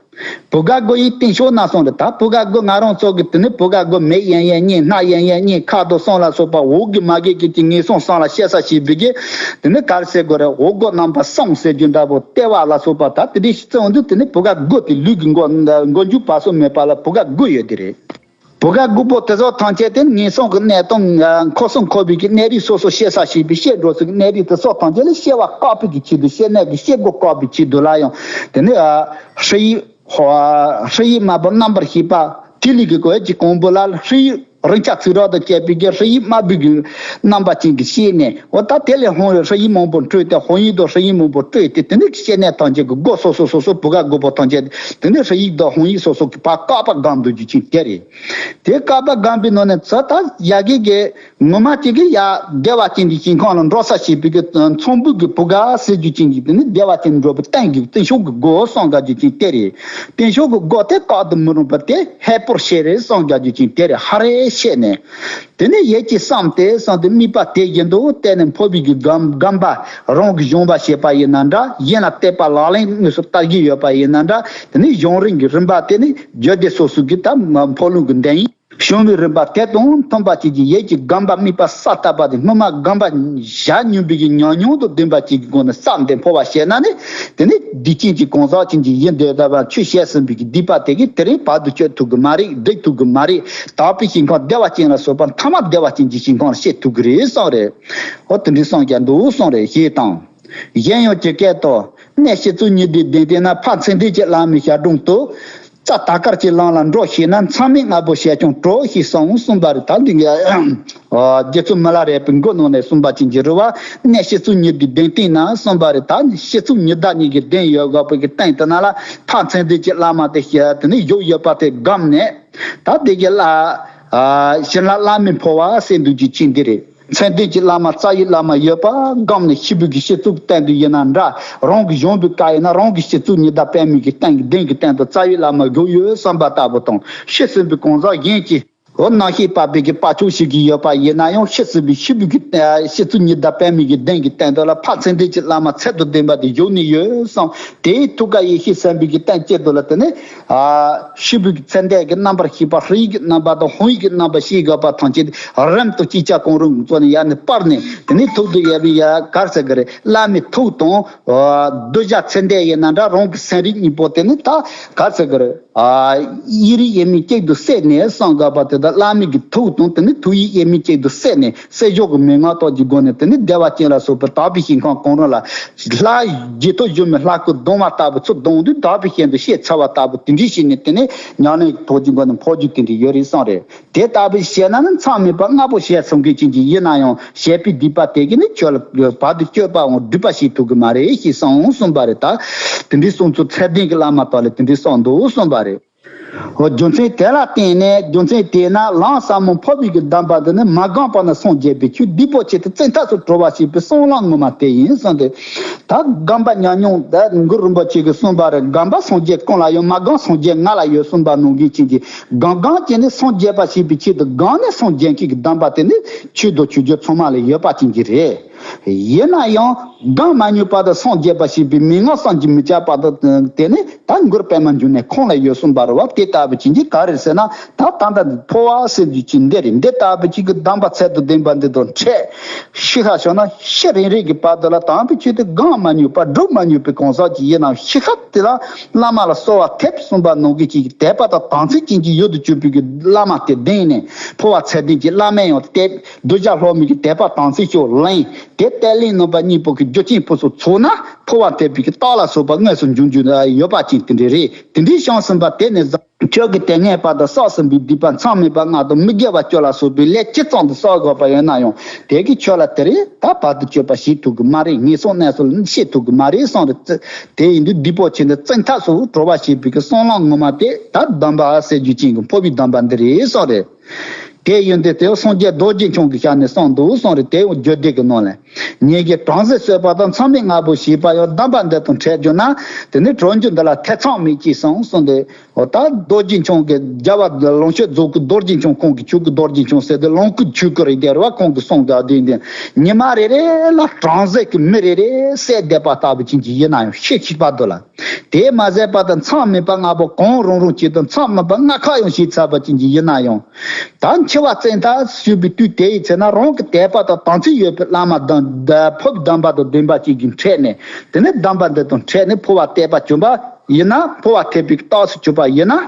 བུ་ག་དགུ་ཡི་རྟེན་མཆོག་ན་གསུངས་རེད། ད་བུ་ག་དགུ་ང་རང་ཚོ་གི་དེ་ནི་བུ་ག་དགུ་མིག་གཡས་གཡོན་གཉིས། སྣ་གཡས་གཡོན་གཉིས། ཁ་དོག་གསུམ་ལ་སོགས་པ་འོག་གི་མ་གི་གི་ཀྱི་ངན་སོང་གསུམ་ལ་སྐྱེ་ས་ཞེས་པའི་གི་དེ་ནི་ག་རེ་ཟེར་དགོས་རེད། འོག་སྒོ་རྣམ་པ་གསུམ་ཟེར་རྒྱུ་འདྲ་པོ། ལྟེ་བ་ལ་སོགས་པ་ད་དེ་འདྲའི་ཞིག་བརྩི་འོང་དུས་དེ་ནི་བུ་ག་དགུ་དེ་ལུས་ཀྱི་མགོ་མགོ་མཇུག་བར་གསུམ་མེད་པ་ལ་བུ་ག་དགུ་ཡོད་དེ་རེད། བུ་ག་དགུ་པོ་དེ་ཚོ་ཐམས་ཅད་དེ་ངན་སོང་གི་གནས་སྟངས་འཁོར་གསུམ་འཁོར་བའི་གི་གནས་རིས་སོ་སོ་སྐྱེ་ས་ཞེས་པའི་སྐྱེ་འགྲོ་ས་གི་གནས་རིས་དེ་ཚོ་ཐམས་ཅད་ལ་སྐྱེ་བ་བཀག་པའི་གི་ཆེད་དུ། སྐྱེ་གནས་ཀྱི་སྐྱེ་སྒོ་བཀག་པའི་ཆེད་དུ་ལ་ཡང་དེ་ནི་ཨ་ཧྲི་ཡིག་ཧོ་ཨ་ཧྲི་ཡིག་དམར་པོ་རྣམ་པར་ཤེས་པ་ཐིག་ལེ་གི་གོས་ཀྱི་གོང་བུ་ལ་ཧྲི་ཡིག་རིང་ཆ་ཚིག་རོ་དང་བཅས་པའི་གི་ཧྲི་ཡིག་དམར་པོའི་གི་རྣམ་པ་ཅན་གྱི་སྐྱེ་གནས། འོ་ད་དེ་ལས་ཧོང་བའི་ཧྲི་ཡིག་མང་པོ་སྤྲོས་ཏེ། ཧོང་ཡིག་དང་ཧྲི་ཡིག་མང་པོ་སྤྲོས་ཏེ། དེ་ནི་སྐྱེ་གནས་ཐམས་ཅད་ཀྱི་སྒོ་སོ་སོ་སོ་སོ་བུ་ག་དགུ་པོ་ཐམས་ཅད་དེ་ནི་ཧྲི་ཡིག་དང་ཧོང་ཡིག་སོ་སོ་གི་བར་བཀག་པ་སྒོམ་སྡོད་རྒྱུ་ཅན་དེ་རེད། དེ་བཀག་པ་སྒོམ་པའི་ནང་ནས་ཚུར་ད་ཡ་གི་གི་ངོ་མ་ཅིག་གི་ཡ་བདེ་བ་ཅན་གྱི་ཞིང་ཁམས་ལ་འགྲོ་ས་ཞེས་པའི་གི་ཚོམ་བུ་གི་བུ་ག་ཟེར་རྒྱུ་ཅན་གྱི་དེ་ནི་བདེ་བ་ཅན་འགྲོ་བའི་སྟེང་གི་རྟེན་མཆོག་གི་སྒོ་སངས་རྒྱས་རྒྱུ་ཅན་དེ་རེད། རྟེན་མཆོག་གི་སྒོ་དེ་བཀག་ཏུ་མི་རུང་བ་དེ་ཧས་པོར་ཤེས་རེད། སངས་རྒྱས་རྒྱུ་ཅན་དེ་རེད། ཧ་རེ་ཤེས་ནས། དེ་ནས་ཡིད་ཀྱིས་བསམས་ཏེ་བསམས་ཏེ་དམིགས་པ་དེ་བཞིན་དུ་བསྟན་ནས་འཕོ་བའི་གི་སྒོམ་སྒོམ་པ་རང་གི་སྦྱོང་བ་བྱེད་པ་ཡིན་ན་འདྲ། གཞན་ལ་དད་པ་ལག་ལེན་དངོས་སུ་བསྟར་གྱི་ཡོད་པ་ཡིན་ན་འདྲ། དེ་ནས་སྦྱོང་རིམ་གྱི་རིམ་པ་དེ་ནི་རྒྱུད་སྡེ་སོ་སོ་གི་ད་འཕོ་ལུང་གི་འདོན་ཡིན། བྱུང་བའི་རིམ་པ་དེ་དང་མཐུན་པ་བཅས་ཀྱི་ཡིད་ཀྱི་སྒོམ་པ་དམིགས་པ་གསལ་བཏབ་པ་དེ་སྔོན་མ་སྒོམ་པ་བྱ་མྱོང་བའི་གི་ཉམས་མྱོང་དང་ལྡན་པ་བཅས་ཀྱི་སྒོ་ནས་བསམས་ཏེ་འཕོ་བ་བྱས་ན་ནི། དེ་ནི་སྡིག་ཅན་གྱི་གང་ཟག་ཅན་གྱི་ཡིན་འདོད་ལྟ་བ་ཆོས་བཤད་ཟིན་པའི་གི་སྡིག་པ་དེ་གིས་དེ་རིང་བར་དུ་གཅོད་ཐུབ་གི་མ་རེད། སྒྲིག་ཐུབ་གི་མ་རེད། དག་པའི་ཞིང་ཁམས་བདེ་བ་ཅན་ལ་སོགས་པ་མཐའ་མ་བདེ་བ་ཅན་གྱི་ཞིང་ཁམས་ལ་སྐྱེ་ཐུབ་གི་རེད་གསུངས་རེད། འོ་དེ་འདྲའི་གསུངས་ཀྱང་འདུག་གསུངས་རེད། ཞེས་དང་། གཞན་ཡང་ཇི་སྐད་དུ། གནས་བྱི་ཙུག་ཉི་ཟླའི་གདན་སྟེང་ན། ཕ་མཚན་ལྡན་གྱི་བླ་མའི་ཞལ་དྲུང་དུ། རྩྭ་དར་དཀར་གྱི་ལམ་ལ་འགྲོ་ཤེས་ན། མཚམས་མེད་ལྔ་པོ་ཞལ་ཀྱང་གྲོལ་ཞེས་གསུངས་གསུངས་པ་རེད། ད་འདི་ག་རྗེ་བཙུན་མི་ལ་རས་པའི་མགུར་ནང་ནས་གསུངས་པ་ཅན་གྱི་རེད་བ། གནས་བྱི་ཙུག་ཉི་ཟླའི་གདན་སྟེང་ན་གསུངས་པ་རེད། ད་བྱི་ཙུག་ཉི་ཟླ་གཉིས་ཀྱི་གདན་ཡོད་དགོས་པའི་གི་སྟེང་དེ་ན་ལ་ཕ་མཚན་ལྡན་གྱི་བླ་མ་དེ་ཞལ་དེ་ནས་བཞུགས་ཡོད་པ་དེ་སྒོམ་ནས། ད་དེ་གི་ལ་ཞིང་ལ་བླ་མའི་འཕོ་བ་ཟེར་འདུག་རྒྱུ་ཅན་འདི་རེད། མཚན་ལྡན་གྱི་བླ་མ་རྩ་བའི་བླ་མ་ཡོད་པ་སྒོམ་ནས་ཤི་བོའི་གི་བྱི་ཙུག་སྟེང་དུ་ཡིན་ན་འདྲ། རང་གི་གཞུང་དུ་བཀའ་ཡིན་ན་རང་གི་བྱི་ཙུག་ཉི་ཟླ་པདྨའི་གི་སྟེང་གི་གདན་གྱི་སྟེང་དུ་རྩ་བའི་བླ་མ་བཞུགས་ཡོད་བསམ་པ་ལྟ་བུ་དང་། ཤི་ཟིན་པའི་གང་ཟག་གཞན་གྱི་འོ་རྣམ་ཤེས་པ་པའི་གི་པ་ཆུང་ཞིག་གི་ཡོད་པ་ཡིན་ན་ཡང་ཤི་ཟིན་པའི་ཤི་བོའི་གི་བྱི་ཙུག་ཉི་ཟླ་པདྨའི་གི་གདན་གྱི་སྟེང་དུ་ལ་ཕ་མཚན་ལྡན་གྱི་བླ་མ་ཚད་དང་ལྡན་པ་དེ་བཞུགས་ནས་ཡོད་བསམ། དེའི་ཐུགས་ཀ་ཡེ་ཤེས་སེམས་དཔའི་གི་སྟེང་གཅིག་ཏུ་ལ་དེ་ནས། ཨ་ཤི་བོའི་གི་ཚད་ལྡན་གྱི་རྣམ་པར་ཤེས་པ། ཧྲཱིཿ་གི་རྣམ་པ་དང་ཧཱུྃ་ཡིག་གི་རྣམ་པ་ཤེས་དགོས་པ་ཐམས་ཅད་རིམ་དང་ཅིག་ཅར་གང་རུང་གི་ཚོགས་ནས་ཡར་ནས་སྤར་ནས། དེ་ནས་ཐུགས་དུ་ཡལ་བའི་ཡ་གར་ཟེར་གི་རེད། བླ་མའི་ཐུགས་དང་གདུལ་བྱ་ཚད་ལྡན་ཡིན་ན་འདྲ། རང་གི་སེམས་རིག་གཉིས་པོ་དེ་ནི་ད་གར་ཟེར་གི་རེད། ཨ་ཡིད་རིག་དབྱེར་མེད་གཅིག་ཏུ་བསྲེས་ནས་གསུངས་དགོས་པ་དེ་དག་བླ་མའི་གི་ཐུགས་དང་དེ་ནི་ཐུགས་ཡིད་དབྱེར་མེད་གཅིག་ཏུ་བསྲེས་ནས། བསྲེ་བཞག་གི་མན་ངག་དག་གི་སྒོ་ནས་དེ་ནི་བདེ་བ་ཅན་ལ་སོགས་པའི་དག་པའི་ཞིང་ཁམས་གང་རུང་ལ། ལྷ་རྗེས་ཐོབ་སྒྱུ་མའི་ལྷ་སྐུ་གདུང་བ་ལྟ་བུ་ཚུར་གདུང་དུས་དག་པའི་ཞིང་དུ་ཤེས་ཚར་བ་ལྟ་བུ་དེ་འདྲའི་ཞིག་ནས་དེ་ནས་ཉམས་ལེན་གྱི་ཐོག་གི་སྒོ་ནས་འཕོ་རྒྱུ་དེ་འདྲ་ཡོད་རེད་གསུངས་རེད། དེ་ལྟ་བུ་བྱས་ན་ནི་མཚམས་མེད་པ་ལྔ་པོ་ཞལ་གསུང་མཁན་ཅན་གྱི་ཡིན་ན་ཡང་བྱས་པའི་སྡིག་པ་དེ་གིས་ནི་ཁྱོད་ལ་བར་དུ་གཅོད་པའམ་སྒྲིབ་པ་བྱེད་ཐུབ་ཀྱི་མ་རེད་ཞེས་གསུངས་གསུངས་པ་རེད། ད་དེ་འདྲའི་གསུང་ཚུལ་ཚད་ལྡན་གྱི་བླ་མ་དག་ལས་དེ་འདྲའི་གསུངས་འདུག་གསུངས་པ་རེད། འོ་རྒྱུ་མཚན་དེ་ལ་བརྟེན་ནས། རྒྱུ་མཚན་དེས་ན་ལམ་ཟབ་མོ་འཕོ་བའི་གི་སྡོམ་པ་འདི་ནི་མ་བསྒོམས་པ་ན་སངས་རྒྱས་པའི་ཆོས་སྡིག་པོ་ཆེ་སྟེ་བཙན་ཐབས་སུ་གྲོལ་བར་བྱེད་པའི་གསང་ལམ་ངོ་མ་དེ་ཡིན་གསུངས་ཏེ། ད་སྒོམ་པ་ཉམས་མྱོང་ད་གུ་རུ་རིན་པོ་ཆེ་གིས་གསུངས་པ་རེད། སྒོམ་པ་སངས་རྒྱས་ཀུན་ལ་ཡོད། མ་བསྒོམས་སངས་རྒྱས་ང་ལ་ཡོད་གསུངས་པ་ནང་བཞིན་ཅན་གྱི་སྒོམ་སྒོམ་བྱས་ནས་སངས་རྒྱས་པ་བྱེད་པའི་ཆེད་དུ་སྒོམ་ནས་སངས་རྒྱས་མཁན་གྱི་སྡོམ་པ་དེ་ནི་ཆོས་དང་ཆོས་བརྒྱུད་ཚང་མ་ལ་ཡོད་པ་ཅན་གྱི་རེད། ཡིན་ན་ཡང་སྒོམ་མ་མྱོང་བར་དུ་སངས་རྒྱས་པ་བྱེད་པའི་མན་ངག་བསམ་གྱིས་མི་ཁྱབ་པ་དང་། དེ་ནི་ད་གུ་རུ་པདྨ་འབྱུང་གནས་ཁོང་ལ་ཡོད་གསུངས་པ་རེད་བ། དེ་ལྟ་བུ་ཅན་གྱི་ག་རེ་རེད་ཟེར་ན། ད་ད་ལྟ་འདི་འཕོ་བ་ཟེར་རྒྱུ་ཅིག་འདི་རེད། འདི་ལྟ་བུ་ཅིག་གི་སྡོམ་པ་ཚད་དང་ལྡན་པ་འདི་དང་འཕྲད། ཤི་ཁ་ཤོར་ན་ཤི་རན་རན་གྱི་བར་དུ་ལ་དམ་པའི་ཆོས་དེ་སྒོམ་མ་མྱོང་བར་སྒྲུབ་མ་མྱོང་བའི་གང་ཟག་ཅིག་ཡིན་ན་ཤི་ཁ་དེ་ལ་བླ་མ་ལ་གསོལ་བ་འདེབས་གསུངས་པ་ནང་བཞིན་ཅིག་གི་དད་པ་དང་དམ་ཚིག་ཅན་གྱི་ཡུལ་དུ་གྱུར་པའི་གི་བླ་མ་དེ་བདེན་ནས། འཕོ་བ་ཚད་ལྡན་གྱི་བླ་མས་ཡང་དེ་གདུལ་བྱ་སློབ་མའི་གི་དད་པ་དམ་ཚིག་ཤོག་ལེན། དེ་གཏད་ལེན་རྣམ་པ་གཉིས་པོ་གི་རྒྱུ་རྐྱེན་ཕུན་སུམ་ཚོགས་ན། འཕོ་བ་འདེབས་པའི་གི་རྟགས་ལ་སོགས་པ་དངོས་སུ་འབྱུང་རྒྱུ་ཡོད་པ་ཅན་དེ་འདྲ་རེད། དེ་འདྲའི་བྱང་སེམས་པ་དེ་ནི་བཟང་ཁྱོད་ཀྱིས་དེ་སྔའི་བར་དུ་བསགས་ཟིན་པའི་སྡིག་པ་མཚམས་མེད་པ་ལྔ་དང་མི་དགེ་བ་བཅུ་ལ་སོགས་པའི་ལས་ཇི་ཙམ་དུ་བསགས་དགོས་པ་ཡོད་ན་ཡང་། དེ་གིས་ཁྱོད་ལ་དེ་རིང་ད་བར་དུ་གཅོད་པ་བྱེད་ཐུབ་ཀྱི་མ་རེད། ངན་སོང་གནས་སུ་ལ་སྐྱེ་ཐུབ་ཀྱི་མ་རེད་གསུངས་རེད། དེ་ཡིན་དུས་སྡིག་པོ་ཆེ་འདི་བཙན་ཐབས་སུ་གྲོལ་བར་བྱེད་པའི་གི་གསང་ལམ་ངོ་མ་དེ་ད་སྡོམ་པ་ཟེར་རྒྱུ་ཅན་གྱི་འཕོ་བའི་སྡོམ་པ་འདི་རེད་གསུངས་རེད། དེ་ཡིན་དུས་དེ་སངས་རྒྱས་རྡོ་རྗེ་འཆང་གི་ཞལ་ནས་གསུངས་འདུག་གསུངས་རེད། དེ་ཡང་རྒྱུད་སྡེ་གི་ནང་ལས། ཉིད་ཀྱིས་བྲམ་ཟེ་གསོད་པ་དང་མཚམས་མེད་ལྔ་པོ་བྱས་པ་ཡང་སྡོམ་པ་འདི་དང་འཕྲད་གྱུར་ན། དེ་ནི་གྲོལ་འགྱུར་འདི་ལ་ཐེ་ཚོམ་མེད་ཅེས་གསུངས་གསུངས་ཏེ། འོ་ད་རྡོ་རྗེ་འཆང་གི་རྒྱལ་བ་ལོངས་སྤྱོད་རྫོགས་སྐུ་རྡོ་རྗེ་འཆང་ཁོང་གི་ཆོས་སྐུ་རྡོ་རྗེ་འཆང་ཟེར་ཏེ་ལོངས་སྐུ་ཆོས་སྐུ་རེད་དེ་རེད་བ། ཁོང་གི་གསུང་གི་དེ་འདི་ཉི་མ་རེ་རེ་ལ་བྲམ་ཟེ་གི་མི་རེ་རེ་བསད་བསྡད་པ་ལྟ་བུ་ཅན་གྱི་ཡིན་ན་ཡང་ཤི་ཤི་བར་དུ་ལ། དེས་མ་ཟད་པ་དང་མཚམས་མེད་པ་ལྔ་པོ་གང་རུང་རུང་གཅིག་དང་མཚམས་མེད་པ་ལྔ་ཁག་ཡང་བྱས་ཚར་བ་ཅན་གྱི་ཡིན་ན་ཡང་། ད་འཆི་བ་བཙན་ཐབས་ཞུས་པའི་དུས་དེ་ཡི་ཚེ་ན་རང་གི་དད་པ་དང་དམ་ཚིག་ཡོད་པའི་བླ་མ་དང་ཕུར་པའི་སྡོམ་པ་དང་ལྡན་པ་ཅིག་གིས་འཕྲད་ནས། དེ་ནས་སྡོམ་པ་འདི་དང་འཕྲད་ནས་འཕོ་བ་དད་པ་བྱུང་བ་ཡིན་ན། འཕོ་བ་དད་པའི་རྟགས་སུ་གྱུར་པ་ཡིན་ན།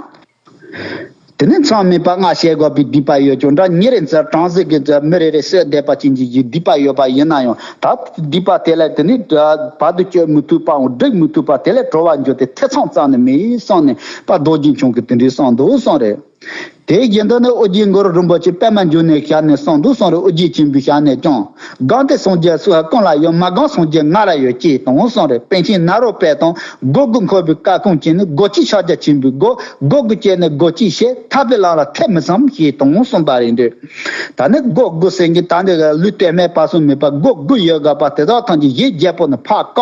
དེ་ནས་མཚམས་མེད་པ་ལྔ་བྱེད་དགོས་པའི་སྡིག་པ་ཡོད་ཀྱང་འདྲ། ཉིན་རེ་ཚེ་བྲམ་ཟེ་གི་མི་རེ་རེ་བསད་བསྡད་པ་ཅན་གྱི་སྡིག་པ་ཡོད་པ་ཡིན་ན་ཡང་། ད་སྡིག་པ་དེ་ལས་དེ་ནས་བར་དུ་གཅོད་མི་ཐུབ་པའམ་སྒྲིག་མི་ཐུབ་པ་དེ་ལས་གྲོལ་བར་འགྱུར་ཏེ་ཐེ་ཚོམ་རྩ་ནས་མེད་གསུངས་ནས་པ་རྡོ་རྗེ་འཆང་གིས་དེ་འདྲའི་གསུངས་འདུག་གསུངས་རེད། དེའི་རྗེས་ཟློས་ནས་ཨོ་རྒྱན་གུ་རུ་རིན་པོ་ཆེ་པདྨ་འབྱུང་གནས་ཞལ་ནས་གསུངས་འདུག་གསུངས་རེད། ཨོ་རྒྱན་ཆེན་པོའི་ཞལ་ནས་ཀྱང་། སྒང་སྟེང་སངས་རྒྱས་སུ་ཀུན་ལ་ཡོད། མ་སྒང་སངས་རྒྱས་ང་ལ་ཡོད་ཅེས་དང་གསུངས་རེད། པཎ་ཆེན་ནཱ་རོ་པས་དང་སྒོ་དགུ་འཁོར་བའི་བཀའ་ཁུངས་ཀྱིས་ནི། སྒོ་གཅིག་ཕྱག་རྒྱ་ཆེན་པོའི་སྒོ། སྒོ་དགུ་བཅད་ནས་སྒོ་གཅིག་བཤད། ཐར་པའི་ལམ་ལ་ཐེ་མི་ཚོམ་ཞེས་དང་གསུངས་པ་རེད་འདུག་ད་ནི་སྒོ་དགུ་ཟེར་མཁན་ད་འདི་ལུས་གཏད་མེད་པ་སུ་མེད་པ་སྒོ་དགུ་ཡོད་དགོས་པ་དེ་དག་ཐམས་ཅད་གཞི་བརྒྱད་པོ་ནས་ཕར་བཀག་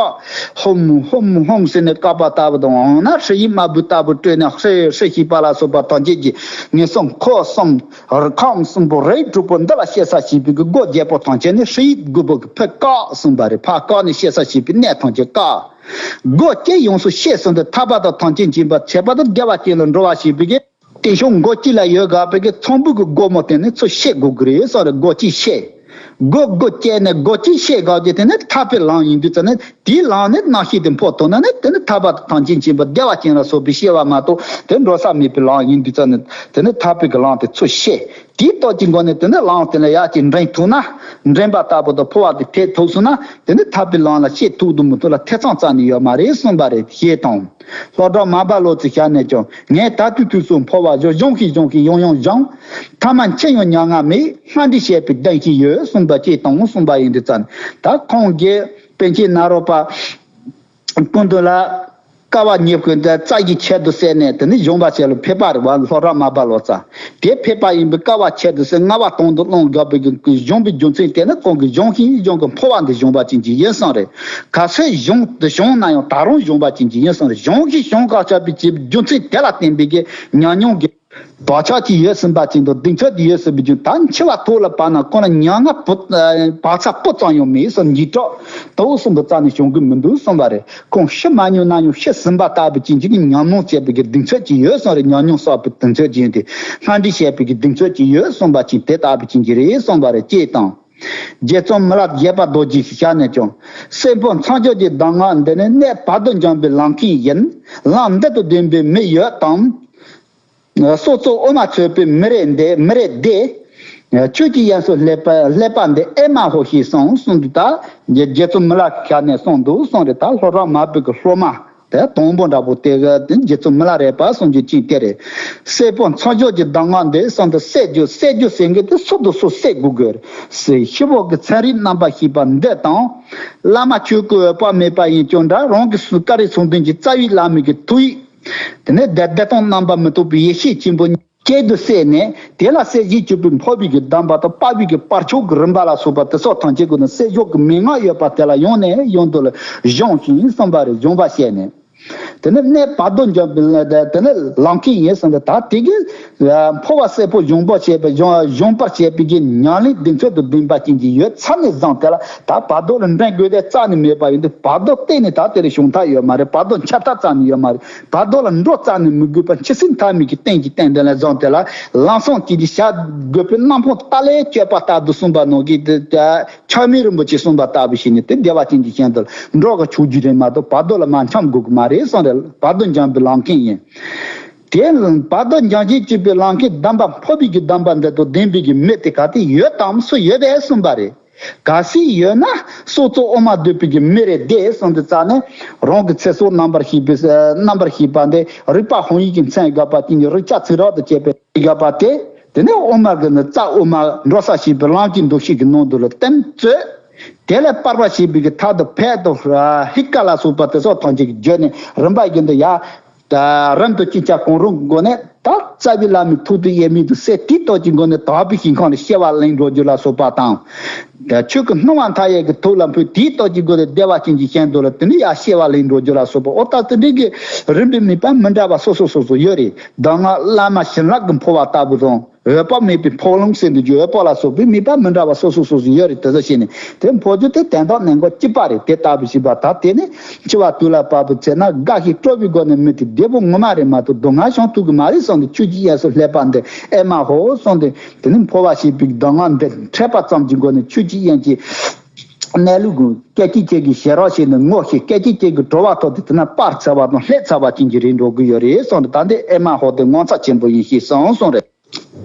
ཧོམ་ཧོམ་ཧོམ་ཟེར་ནས་བཀག་པ་ལྟ་བུ་དང་། འོ་ན་ཧྲཱིཿདམ་བུ་ལྟ་བུ་སྤྲོས་ནས་ཧྲཱིཿཧྲཱིཿཔ་ལ་སོགས་པ་ཐམས་ཅད་ཀྱི་ངན་སོང་འཁོར་གསུམ་ཁམས་གསུམ་པོ་རིགས་དྲུག་པོ་འདི་ལ་གཤེགས་ས་བྱས་པའི་གི་སྒོ་བརྒྱད་པོ་ཐམས་ཅད་ནི་ཧྲཱིཿདམ་བུ་གིས་ཕར་བཀག་གསུངས་པ་རེད། ཕར་བཀག་ནས་གཤེགས་ས་བྱས་པའི་གནས་ཐམས་ཅད་བཀག་སྒོ་བཅད་ཡོངས་སུ་བཤད་གསུངས་ཏེ། ཐར་པ་དང་ཐམས་ཅད་མཁྱེན་པ་ཁྱད་པར་དུ་བདེ་བ་ཅན་ལ་འགྲོ་བ་བྱེད་པའི་གི་རྟེན་གཞུང་སྒོ་གཅིག་ལ་ཡོད་དགོས་པའི་གི་ཚོམ་བུ་གི་སྒོ་མོ་དེ་ནི་ཚུར་བཤད་དགོས་ཀྱི་རེད་གསུངས་རེད། སྒོ་གཅིག་བཤད། སྒོ་དགུ་བཅད་ནས་སྒོ་གཅིག་བཤད་དགོས་ཀྱི་དེ་ནི་ཐར་པའི་ལམ་ཡིན་དུས་ཙ་ནི་དེའི་ལམ་ནས་རྣམ་ཤེས་དེ་འཕོ་ཐུབ་ན་ནི་དེ་ནི་ཐར་པ་དང་ཐམས་ཅད་མཁྱེན་པ་བདེ་བ་ཅན་ལ་སོགས་པའི་སྐྱེ་བ་མ་གཏོགས་དེ་འགྲོ་ས་མེད་པའི་ལམ་ཡིན་དུས་ཙ་ནི་དེ་ནི་ཐར་པའི་གི་ལམ་དེ་ཚུར་བཤད། དེའི་སྟོབས་ཀྱི་སྒོ་ནས་དེ་ནི་ལམ་དེ་ལ་ཡར་ཅིག་འདྲེན་ཐུབ་ན། འདྲེན་པ་ལྟ་བུ་དང་འཕོ་བ་དེ་ཐེབས་ཐུབ་སོང་ན་དེ་ནི་ཐར་པའི་ལམ་ལ་སྐྱེ་ཐུབ་དང་མི་ཐུབ་ལ་ཐེ་ཚོམ་རྩ་ནས་ཡོད་མ་རེད་གསུངས་པ་རེད། ཞེས་དང་། ལྷོ་བྲག་མར་པ་ལོ་ཙཱའི་ཞལ་ནས་ཀྱང་། ངས་ད་དུས་དུས་སུ་འཕོ་བ་སྦྱོང་། སྦྱོང་ཞིང་སྦྱོང་ཞིང་ཡང་ཡང་སྦྱོང་། ཐ་མ་འཆི་ཡང་མྱ་ངན་མེད། སྔར་འདྲིས་བྱས་པའི་གདེང་ཅན་ཡོད་གསུངས་པ་ཅིག་དང་གསུངས་པ་ཡིན་དུས་ཙ་ནི། ད་ཁོང་གིས་པཎ་ཆེན་ནཱ་རོ་པ་སྐུ་མདུན་ལ་དཀའ་བ་མྱུར་དགོས་འདི་རྩ་བའི་ཆེད་དུ་བསལ་ནས་དེ་ནི་སྦྱོང་བ་བྱེད་ལ་ཕེབས་པ་རེད་བ། ལྷོ་བྲག་མར་པ་ལོ་ཙཱ། དེ་ཕེབས་པ་ཡིན་པའི་དཀའ་བ་ཆེད་དུ་ཟེར་ལྔ་པ་དོན་དུ་བླངས་དགོས་པའི་གི་སྦྱོང་བའི་རྒྱུ་མཚན་དེ་ནི་ཁོང་གིས་སྦྱོང་ཞིང་སྦྱོང་གི་འཕོ་བ་འདི་སྦྱོང་བ་ཅན་གྱི་ཡིན་གསུངས་རེད། གལ་སྲིད་སྦྱོང་དུ་བྱུང་ན་ཡང་ད་རུང་སྦྱོང་བ་ཅན་གྱི་ཡིན་གསུངས་རེད། སྦྱོང་ཞིང་སྦྱོང་ག་བྱ་བའི་རྒྱུ་མཚན་དེ་ལ་བརྟེན་པའི་གི་ཉམས་མྱོང་གི་བག་ཆགས་ཀྱི་ཡོད་ཟིན་པ་ཅན་དང་གདེང་ཚོད་ཀྱི་ཡོད་ཟིན་པའི་རྒྱུ་ད་འཆི་བ་ཐོག་ལ་བབས་ན་ཁོང་ལ་མྱ་ངན་བག་ཚ་སྤུ་ཙམ་ཡང་མེད་གསུངས། འཇིགས་སྐྲག་དོགས་གསུམ་པོ་རྩ་ནས་བྱུང་གི་མི་འདུག་གསུངས་པ་རེད། ཁོང་ཤི་མ་མྱོང་ན་ཡང་ཤི་ཟིན་པ་ལྟ་བུ་ཅན་གྱི་ཉམས་མྱོང་བྱས་པའི་གི་གདེང་ཚོད་ཀྱི་ཡོད་གསུངས་རེད། ཉམས་མྱོང་བསགས་པའི་གདེང་ཚོད་ཀྱི་ཡོད་དེ། སྔར་འདྲིས་བྱས་པའི་གི་གདེང་ཚོད་ཀྱི་ཡོད་གསུངས་པ་ཅན་དེ་ལྟ་བུ་ཅན་གྱི་རེད་གསུངས་པ་རེད། ཅེས་དང་། རྗེ་བཙུན་མི་ལ་རྒྱས་པ་རྡོ་རྗེ་ཞལ་ནས་ཀྱང་། སྲས་པོ་མཚམས་སྦྱོར་གྱི་གདམས་ངག་འདི་ནི་གནས་བར་དོ་འཇོམས་པའི་ལམ་ཁྱེར་ཡིན། ལམ་འདི་དང་ལྡན་པའི་མི་ཡོད་དམ། སྲོག་རྩོལ་དབུ་མ་འཚོལ་བའི་མི་རེད་འདི་མི་རེད་དེ། ཆོས་ཀྱི་དབྱིངས་སུ་སླེབས་པ་སླེབས་པ་འདི་ཨེ་མ་ཧོ་ཞེས་གསུངས་གསུངས་འདུག་ད་རྗེ་བཙུན་མི་ལ་ཞལ་ནས་གསུངས་འདུག་གསུངས་རེད། ད་ལྷོ་བྲག་མར་པའི་གི་སློབ་མ་དེ་དང་པོ་འདྲ་པོ་དེ་གི་དེ་རྗེ་བཙུན་མི་ལ་རས་པ་གསུངས་རྒྱུ་ཅིག་དེ་རེད། སྲས་པོ་མཚམས་སྦྱོར་གྱི་གདམས་ངག་འདི་གསུངས་ཏེ་བསད་རྒྱུ་བསད་རྒྱུ་ཟེར་མཁན་དེ་སུ་དང་སུ་བསད་དགོས་དགོས་རེད་ཟེར། ཤི་བོ་གི་ཚན་རིག་རྣམ་པར་ཤེས་པ་འདི་དང་། བླ་མ་ཆོས་སྐུ་འོད་དཔག་མེད་པ་ཡིན་ཀྱང་འདྲ། རང་གི་སུ་ཀ་རེ་ཚུལ་ལྡན་གྱི་རྩ་བའི་བླ་མའི་གི་ཐུགས་ཡིད། དེ་ནས་བདེ་བདེ་སྟོང་རྣམ་པར་མི་རྟོག་པའི་ཡེ་ཤེས་ཆེན་པོ་གཅིག་ཏུ་བསྲེས་ནས་དེ་ལ་སྲས་བཞི་བཅུ་པའི་འཕོ་བའི་གི་གདམས་པ་དང་དཔའ་བའི་གི་བར་ཆད་ཀྱི་རིམ་པ་ལ་སོགས་པ་དེ་སོགས་ཐམས་ཅད་ཀྱི་ནི་སྲས་སྦྱོར་གྱི་མན་ངག་ཡོད་པ་དེ་ལ་ཡང་ནས་ཡང་དུ་ལ་སྦྱོང་ཞིང་གསུངས་པ་རེད། སྦྱོང་བ་བྱས་ནས། དེ་ནས་གནས་བར་དོ་འཇོམས་པའི་དེ་ནས་ལམ་ཁྱེར་ཡིན་གསུངས་ཏེ། ད་དེ་གི་འཕོ་བ་སྲས་པོ་སྦྱོང་པོ་བྱས་པའི་སྦྱོང་སྦྱོང་པར་བྱས་པའི་གི་ཉམས་ལེན་གདེང་ཚོད་དུ་ལྡན་པ་ཅན་གྱི་ཡོད་ཚད་ནས་བཟུང་དེ་ལ་ད་བར་དོ་ལ་འདྲེན་དགོས་དེ་རྩ་ནས་མེད་པ་ཡིན་དུས་བར་དོ་གཏན་ནས་ད་དེ་ལ་བྱུང་ཐབས་ཡོད་མ་རེད། བར་དོ་འཆར་ཐབས་རྩ་ནས་ཡོད་མ་རེད། བར་དོ་ལ་འགྲོ་རྩ་ནས་མི་དགོས་པ་འཆི་སྲིད་མཐའ་མེད་ཀྱི་གཏན་གྱི་གཏན་དེ་ལ་བཟུང་དེ་ལ་ལམ་སང་སྐྱེ་རྒྱུ་བྱ་དགོས་པའི་རྣམ་སྤངས་ལྟ་ལས་སྤྱོད་པ་ལྟ་བུ་གསུངས་པ་ནང་གི་དེ་ཆགས་མེད་རིན་པོ་ཆེ་གསུངས་པ་ལྟ་བུ་ཞིག་ནི་དེ་བདེ་བ་ཅན་གྱི་ཞིང་དུ་འགྲོ་གི་ཆོག་རྒྱུ་རེད་མ་གཏོགས་བར་དོ་ལ་མ་འཁྱམས་དགོས་ཀྱི་མ་རེད་གསུངས་རེད། བར་དོ་འཇོམས་པའི་ལམ་ཁྱེར་ཡིན། དེ་བར་དོ་འཇོམས་ཤིང་གཅོད་པའི་ལམ་ཁྱེར་གདམས་པ་འཕོ་བའི་གི་གདམས་པ་འདི་དང་ལྡན་པའི་གི་མི་དེ་ག་དེ་ཡོད་དམ་སུ་ཡོད་པས་གསུངས་པ་རེད། གལ་སྲིད་ཡོད་ན་སྲོག་རྩོལ་དབུ་མ་འདུས་པའི་གི་མི་རེད་དེ་གསུངས་ཏེ་རྩ་ནས་རང་གི་ཚེ་སྲོག་རྣམ་པར་ཤེས་པའི་རྣམ་པར་ཤེས་པ་འདི་རིག་པ་དཔང་ཡིག་གི་མཚན་དགག་པ་དེ་ནི་རིག་བྱ་ཚིག་རབ་ཏུ་བྱས་པའི་དགག་པ་དེ། དེ་ནས་དབུ་མ་གི་ནི་རྩ་དབུ་མ་འགྲོ་ས་ཤེས་པའི་ལམ་གྱི་འདུ་ཤེས་ཀྱི་ནང་དུ་ལ་བསྟན་བཅོས། དེ་ལས་སྤར་བ་ཤེས་པའི་གི་ཐབས་དང་ཕད་དང་ཧི་ཀ་ལ་སོགས་པ་དེ་སོགས་ཐམས་ཅད་ཀྱི་བརྗོད་ནས་རིམ་པ་བཞིན་དུ་ཡ། ད་རིམ་དུ་ཅི་བྱ་གང་རུང་གི་སྒོ་ནས་ད་རྩ་བའི་བླ་མའི་ཐུགས་དང་དབྱེར་མེད་དུ་སེམས་དེའི་སྟོབས་ཀྱི་སྒོ་ནས་དག་པའི་ཞིང་ཁམས་ལ་སྐྱེ་བ་ལེན་འགྲོ་རྒྱུ་ལ་སོགས་པ་དང་། ད་ཆོས་ཀྱི་སྣང་བ་མཐའ་ཡས་ཀྱི་ཐུགས་ལ་འཕོས་དེའི་སྟོབས་ཀྱི་སྒོ་ནས་བདེ་བ་ཅན་གྱི་ཞིང་དུ་ལ་དེ་ནས་ཡར་སྐྱེ་བ་ལེན་འགྲོ་རྒྱུ་ལ་སོགས་པ། འོ་ད་དེ་འདྲའི་གི་རིམ་པས་མེད་པ་མི་འདྲ་བ་སོ་སོ་སོ་སོ་ཡོད་རེད། གདམས་ངག་བླ་མ་བྱིན་རླབས་ཀྱི་འཕོ་བ་ལྟ་བུ་དང་། འོད་དཔག་མེད་པའི་འཕོ་ལུང་ཟེར་འདུག་རྒྱུ། འོད་དཔག་ལ་སོགས་པའི་མེད་པ་མི་འདྲ་བ་སོ་སོ་སོ་སོ་ཡོད་རེད། དེ་ཚོ་བྱས་ནས་དེ་འཕོ་རྒྱུ་དེ་དོན་དམ་གནད་འགག་གཅིག་པ་རེད། དེ་ལྟ་བུ་ཞིག་པ་ད་དེ་ནི་འཆི་བ་དུས་ལ་བབ་པའི་ཚེ་ན་རྒ་ཤི་སྐྲག་པའི་སྒོ་ནས་མི་དེ་བདེ་པོ་ངོ་མ་རེད་མ་གཏོགས་སྡུག་བསྔལ་བྱུང་ཐུབ་ཀྱི་མ་རེད་གསུངས་ཏེ། ཆོས་ཀྱི་དབྱིངས་སུ་སླེབས་པ་འདི་ཨེ་མ་ཧོ་གསུངས་ཏེ། དེ་ནི་འཕོ་བ་ཞེས་པའི་གདམས་ངག་འདི་འཕྲད་པ་ཙམ་གྱི་སྒོ་ནས་ཆོས་ཀྱི་དབྱིངས་ཀྱི་གནས་ལུགས་ཀྱི་སྐད་ཅིག་གཅིག་གིས་ཞལ་རོགས་བྱས་ནས་ངོ་ཤེས། སྐད་ཅིག་གཅིག་གིས་གྲོལ་བ་ཐོབ་སྟེ། དེ་ན་སྤར་ཚར་བ་དང་ལྷད་ཚར་བ་ཅན་གྱི་རིགས་འགྲོ་གི་ཡོད་རེད་གསུངས་ཏེ། ད་འདི་ཨེ་མ་ཧོ་དེ་ངོ་མཚར་ཆེན་པོ་ཡིན་ཞེས་གསུངས་གསུངས་རེད།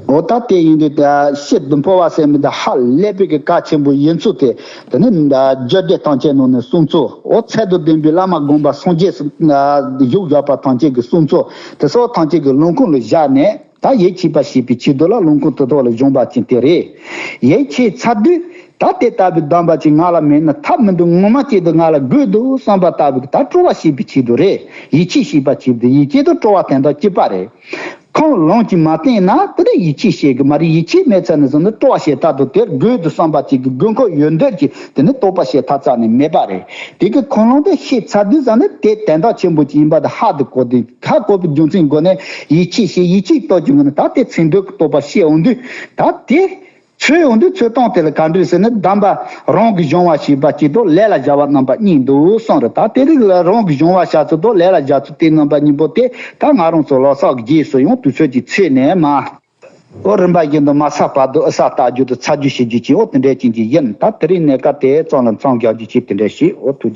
འོ་ད་དེ་ཡིན་དུས་ད་ཤིན་ཏུ་འཕོ་བ་ཟེར་མི་འདི་ཧ་ལས་པའི་གི་གལ་ཆེན་པོ་ཡིན་ཚུལ་དེ། དེ་ནི་ད་རྒྱུད་སྡེ་ཐམས་ཅད་ནང་ནས་གསུངས་ཚུལ། འོ་ཚད་དང་ལྡན་པའི་བླ་མ་དགོངས་པ་སངས་རྒྱས་སུ་བཞུགས་བཞག་པ་ཐམས་ཅད་ཀྱིས་གསུངས་ཚུལ་དེ་སོགས་ཐམས་ཅད་ཀྱི་ལུང་ཁུངས་ལ་བཞག་ནས། ད་ཡིད་ཆེས་པ་ཞེས་པའི་ཆེད་དུ་ལ་ལུང་ཁུངས་དེ་དག་ལ་སྦྱངས་པ་ཅན་དེ་རེད། ཡིད་ཆེས་ཚར་དུས་ད་དེ་ལྟ་བུའི་གདམས་པ་ཅིག་ང་ལ་མེད་ན་ཐབས་མི་འདུག་ངོ་མ་ཅིག་ཏུ་ང་ལ་དགོས་འདུག་བསམ་པ་ལྟ་བུ་གི་ད་སྤྲོ་བ་ཞེས་པའི་ཆེད་དུ་རེད། ཡིད་ཆེས་ཞེས་པ་ཆེད་དུ། ཡིད་ཆེས་དང་སྤྲོ་བ་དོན་དག་གཅིག་པ་རེད། ཁོང་ལུང་གིས་མ་བསྟན་ན་དེ་ནི་ཡིད་ཆེས་བྱེད་གི་མ་རེད། ཡིད་ཆེས་མེད་ཚར་ནས་བཟུང་ནས་སྤྲོ་བ་བྱེད་ཐབས་དང་དེར་དགོས་འདུག་བསམ་པ་ཅིག་གི་དགོས་མཁོ་ཡོད་འདོད་ཀྱི་དེ་ནི་རྟོག་པ་བྱེད་ཐབས་རྩ་ནས་མེད་པ་རེད། དེ་གི་ཁོང་ལུང་དེ་ཤེས་ཚར་དུས་ཙམ་ནས་དེ་དོན་དག་ཆེན་པོ་ཅིག་ཡིན་པ་དེ་ཧ་དུ་གོ་དུས། ཧ་གོ་བའི་རྒྱུ་མཚན་སྒོ་ནས་ཡིད་ཆེས་བྱེད། ཡིད་ཆེས་རྟོགས་ཀྱི་སྒོ་ནས་ད་དེ་མཚན་འདོད་ཀྱི་རྟོག་པ་སྐྱེ་འོང་དུས། ད་དེ་འཚོལ་འོང་དུས་འཚོལ་སྟངས་དེ་ལ་ག་འདྲ་ཟེར་ན། གདམས་པ་རང་གིས་སྦྱོང་བ་ཞེས་པ་གཅིག་དང་ལས་ལ་བྱ་བ་རྣམ་པ་གཉིས་འདུག་གསུངས་རེད། ད་དེ་རིགས་ལ་རང་གིས་སྦྱོང་བ་བྱ་ཚུལ་དང་ལས་ལ་བྱ་ཚུལ་དེ་རྣམ་པ་གཉིས་པོ་དེ་ད་ང་རང་ཚོ་ལོ་གསར་གྱི་རྗེས་སུ་ཡང་དུས་ཚོད་ཀྱི་ཚད་ནས་མ། ཨོ་རིམ་པ་བཞིན་དུ་མ་ཚར་བར་དུ་ཨི་ས་ལྟ་རྒྱུ་དང་ཚར་རྒྱུ་བྱེད་རྒྱུ་ཅིག་ཨོ་དེ་འདྲའི་ཅན་གྱི་ཡིན། ད་དེ་རིང་གནས་སྐབས་དེ་ཙམ་ལ་མཚམས་རྒྱག་རྒྱུ་ཅིག་དེ་འདྲ་ཞིག་ཨོ་ཐུགས་རྗེ།